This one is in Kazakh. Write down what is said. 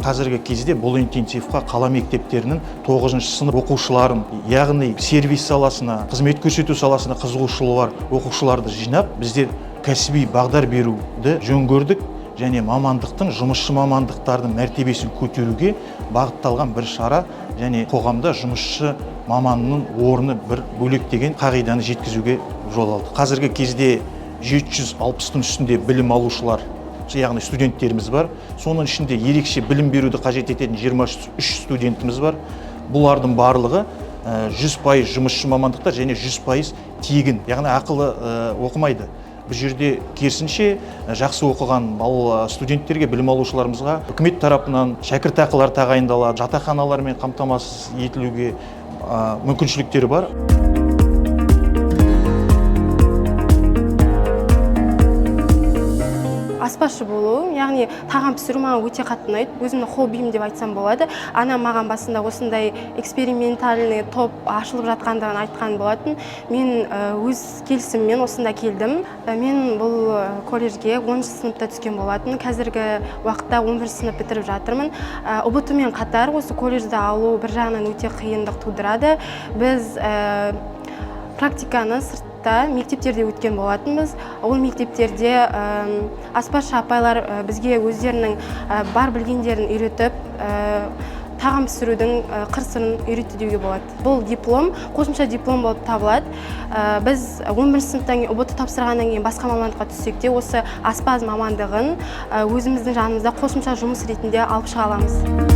Қазіргі кезде бұл интенсивқа қала мектептерінің 9 сынып оқушыларын, яғни сервис саласына, қызмет көрсету саласына қызығушылығы бар оқушыларды жинап, біздер кәсіби бағдар беруді жөн көрдік және мамандықтың, жұмысшы мамандықтардың мәртебесін көтеруге бағытталған бір шара және қоғамда жұмысшы маманының орны бір бөлек деген қағиданы жеткізуге жол алдық. Қазіргі кезде 760-тың үстінде білім алушылар, яғни студенттеріміз бар. Соның ішінде ерекше білім беруді қажет ететін 23 студентіміз бар. Бұлардың барлығы 100% жұмысшы мамандықтар және 100% тегін, яғни ақылы оқымайды. Бұл жерде керісінше жақсы оқыған бала студенттерге, білім алушыларымызға үкімет тарапынан шәкіртақылар тағайындалады, жатақханалармен қамтамасыз етілуге мүмкіншіліктері бар. Аспазшы болу, яғни тағам пісіру маған өте қатты ұнайды. Өзімнің хоббиім деп айтсам болады. Анам маған басында осындай экспериментальный топ ашылып жатқандығын айтқан болатын. Мен өз келісіміммен осында келдім. Мен бұл колледжге 10 сыныпта түскен болатын. Қазіргі уақытта 11 сынып бітіріп жатырмын. ҰБТ мен қатар осы колледжді алу бір жағынан өте қиындық тудырады. Біз практиканы сыртта мектептерде өткен болатынбыз. Ол мектептерде аспазшы апайлар бізге өздерінің бар білгендерін үйретіп, тағам пісірудің қыр сырын үйретті деуге болады. Бұл диплом қосымша диплом болып табылады. Біз 11 сыныптан кейін ҰБТ тапсырғаннан кейін басқа мамандыққа түссек те, осы аспаз мамандығын өзіміздің жанымызда қосымша жұмыс ретінде алып шыға аламыз.